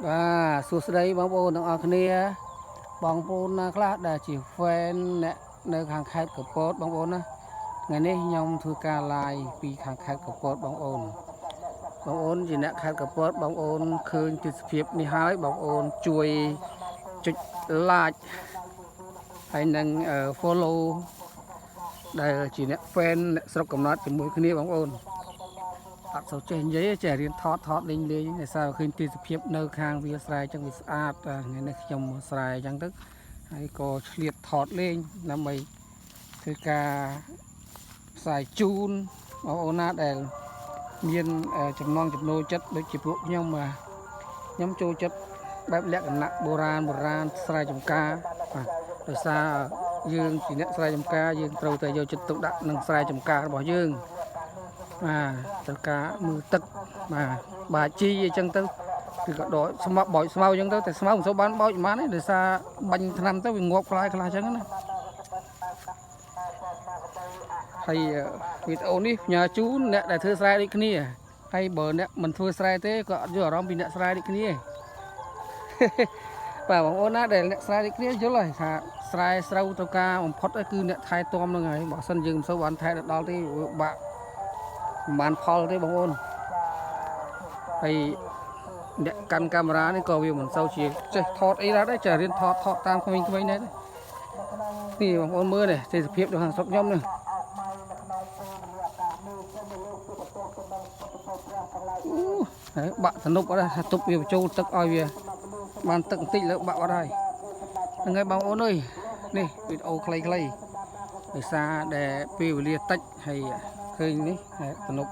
បាទសួស្តីបងប្អូនទាំងអស់គ្នា បងប្អូនណាខ្លះដែលជា fan អ្នកនៅខាងខេត្តកពតបងប្អូនណាថ្ងៃនេះខ្ញុំធ្វើការ live ពីខាងខេត្តកពតបងប្អូនបងប្អូនជាអ្នកខេត្តកពតបងប្អូនឃើញទស្សនភាពនេះហើយបងប្អូនជួយចុច like ហើយនឹង follow ដែលជាអ្នក fan អ្នកស្រុកកំណត់ជាមួយគ្នាបងប្អូនអត់សូវចេះនិយាយទេចេះរៀនថតថតលេងលេងដោយសារឃើញទេសភាពនៅខាងវាលស្រែចឹងវាស្អាតថ្ងៃនេះខ្ញុំមកស្រែចឹងទៅហើយក៏ឆ្លៀតថតលេងដើម្បីធ្វើការផ្សាយជូនបងប្អូនណាដែលមានចំណងចំណូលចិត្តដូចជាពួកខ្ញុំបាទខ្ញុំចូលចិត្តបែបលក្ខណៈបុរាណបុរាណស្រែចម្ការបាទដោយសារយើងជាអ្នកស្រែចម្ការយើងត្រូវតែយកចិត្តទុកដាក់នឹងស្រែចម្ការរបស់យើងបាទត្រូវការមើលទឹកបាទបាជីអីចឹងទៅឬក៏ដកស្មៅបោចស្មៅអញ្ចឹងទៅតែស្មៅមិនសូវបានបោចប៉ុន្មានទេដោយសារបាញ់ថ្នាំទៅវាងាប់ខ្លាយខ្លះអញ្ចឹងណាហើយវីដេអូនេះផ្ញើជូនអ្នកដែលធ្វើស្រែដូចគ្នាហើយបើអ្នកមិនធ្វើស្រែទេក៏អត់យល់អារម្មណ៍ពីអ្នកស្រែដូចគ្នា បាទបងប្អូនណាដែលអ្នកស្រែដូចគ្នាយល់ហើយថាស្រែស្រូវត្រូវការបំផុតគឺអ្នកថែទាំហ្នឹងហើយបើសិនយើងមិនសូវបានថែដល់ទេវាបាក់មិនបានផលទេបងប្អូនហើយអ្នកកាន់កាមេរ៉ានេះក៏វាមិនសូវជាចេះថតអីដែរចេះរៀនថតថតតាមក្មេងៗដែរនេះបងប្អូនមើលនេះទេសភាពនៅខាងស្រុកខ្ញុំនេះអូហើយបាក់ទំនប់អត់ថាទប់វាបញ្ចូលទឹកឲ្យវាបានទឹកបន្តិចលើបាក់អត់ហើយហ្នឹងហើយបងប្អូនអើយនេះវីដេអូខ្លីៗដោយសារដែលពេលវេលាតិចហើយឃើញនេះទំនប់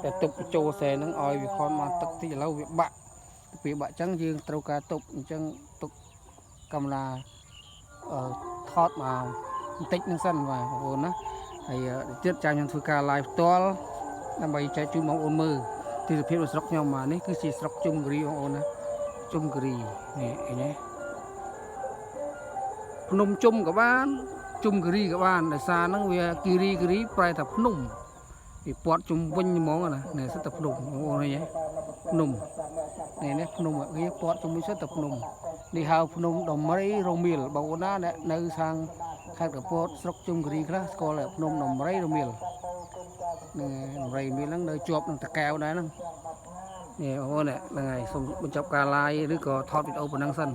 តែទប់បញ្ចូលស្រែហ្នឹងឲ្យវាខំបានទឹកតិចឥឡូវវាបាក់ពេលបាក់អញ្ចឹងយើងត្រូវការទប់អញ្ចឹងទុកកាមេរ៉ាអឺថតមកបន្តិចហ្នឹងសិនបាទបងប្អូនណាហើយទៀតចាំខ្ញុំធ្វើការ live ផ្ទាល់ដើម្បីចែកជូនបងប្អូនមើលទិដ្ឋភាពនៅស្រុកខ្ញុំបាទនេះគឺជាស្រុកជុំគិរីបងប្អូនណាជុំគិរីនេះឃើញទេភ្នំជុំក៏បានជុំគិរីក៏បានដោយសារហ្នឹងវាគិរីគិរីប្រែថាភ្នំវាព័ទ្ធជុំវិញហ្មងណានេះសិតតែភ្នំបងប្អូនឃើញទេភ្នំនេះនេះភ្នំវាព័ទ្ធជុំវិញសិតតែភ្នំនេះហៅភ្នំដំរីរមៀលបងប្អូនណាអ្នកនៅខាងខេត្តកពតស្រុកជុំគិរីខ្លះស្គាល់ភ្នំដំរីរមៀលនឹងដំរីរមៀលហ្នឹងនៅជាប់នឹងតាកែវដែរហ្នឹងនេះបងប្អូនហ្នឹងហើយសូមបញ្ចប់ការ live ឬក៏ថតវីដេអូប៉ុណ្ណឹងសិន។